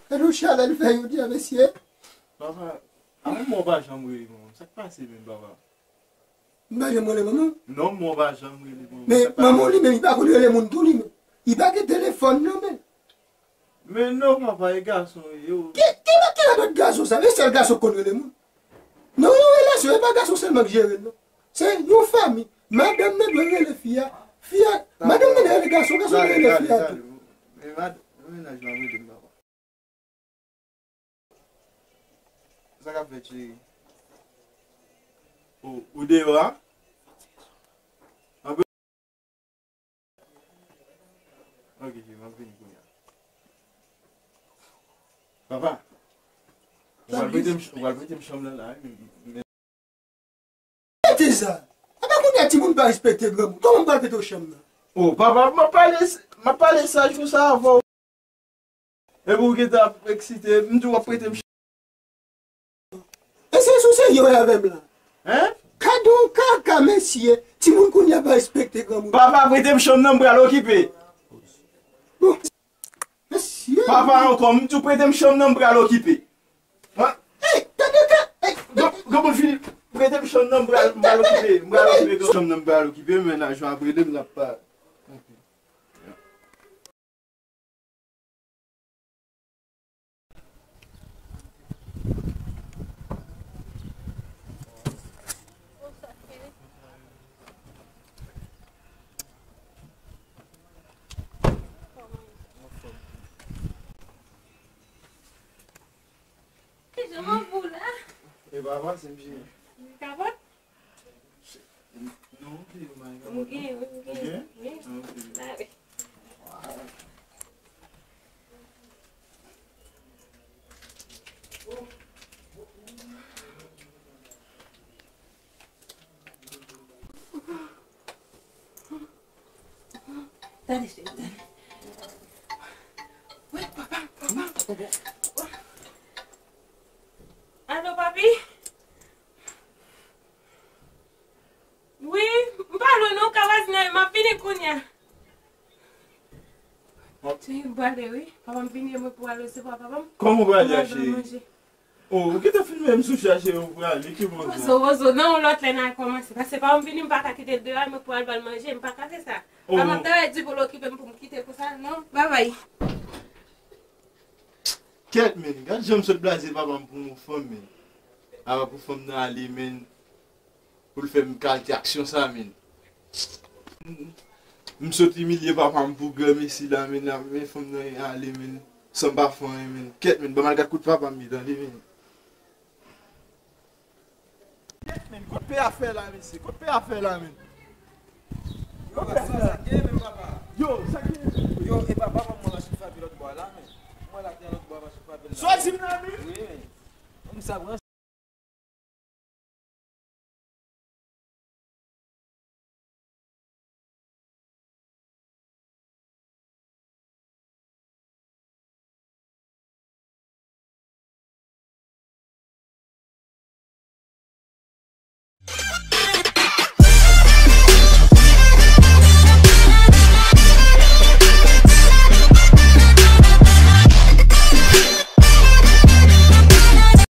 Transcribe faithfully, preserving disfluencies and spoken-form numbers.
Gade yon chalè l fè jodi a, mesye. Papa, a manman w pa janm rele manman m. Sa k pase menm, papa? M pa janm rele manman w? Non, manman w pa janm rele manman m. Men manman w li menm, li pa konn rele moun tou li menm. Li pa gen telefòn non, men. Men non, papa, e gason li ye, o. Ki, ki, ki radòt gason sa? Men sèl gason k konn rele moun. Nan yon relasyon, e pa gason sèlman k jere l, non. Se yon fanmi. Madanm nan dwe rele fi a. Fi a, madanm nan dwe rele gason, gason dwe rele fi a tou. Men mad-, mennaj la rele m, papa. Sa k ap fèt, cheri? Ou, ou deyò a? Anpil. Ok, cheri, m ap vini kounye a. Papa, ou pral prete m, ou pral prete m chanm nan la, wi, men, men Mete sa. Apa kounye a timoun pa respekte granmoun. Kòman m pral pete w chanm nan? O, papa, m ap pale, m ap pale saj konsa avè w. Epi w gentan ap eksite, m di w ap prete m chanm. E se sou serye w avè m la? Hein? Gade yon kaka, mesye. Timoun kounye a pa respekte granmoun. Papa, prete m chanm nan, m pral okipe. Bon. Mesye. Papa ankò, m di w prete m chanm nan, m pral okipe. Hey, tande ka, hey, granmoun fini prete m chanm nan, m pral, m pral okipe, m pral okipe chanm nan, m pral okipe, mennaj yo ap rele m, n ap pa. Kijan w ap ou la? E pa pase, m cheri. Kapòt? Non, ok, m pa gen kapòt, non. M gen, wi, m gen. Ou gen? Wi. Ah, ok. Mare. Tande, cheri, tande. Wi, papa, papa. Alo, papi? Wi, m pa lwen non, ka vwazin nan, m ap vini kounye a. Cheri, m prale, wi. Papa m vini, mwen pou ale resevwa papa m. Kòman w prale a, cheri? O, ou gentan fin menm sou chache ou prale, ki bon sa? Wozo, wozo, nan yon lòt lè n a kòmanse. Paske pa m vini, m pa ka kite l deyò, mwen pou al ba l manje, m pa ka fè sa. O. Pa m ap travay di pou l okipe m, pou m kite pou sa, non, babay. Kèt, men, gad jan m sot blaze papa m pou yon fanm, men. Apa pou fanm nan ale, men. Pou l fè m kalite aksyon sa, men. M sot imilye papa m pou granmesi la, men, la, men fanm nan ale, men, san m pa fè anyen, men. Kèt, men, ban m al gad kote papa m ye, tande, men. Kèt, men, kote pè a fè la, mesye? Kote pè a fè la, men? Yo, sa k gen, men, papa? Yo, sa k gen? Yo, e papa m, mwen mache frape lòt bò a la, men. Mwen la, gen lòt bò a mache frape la. Sa w di m la, men? Wi, men. Konn sa,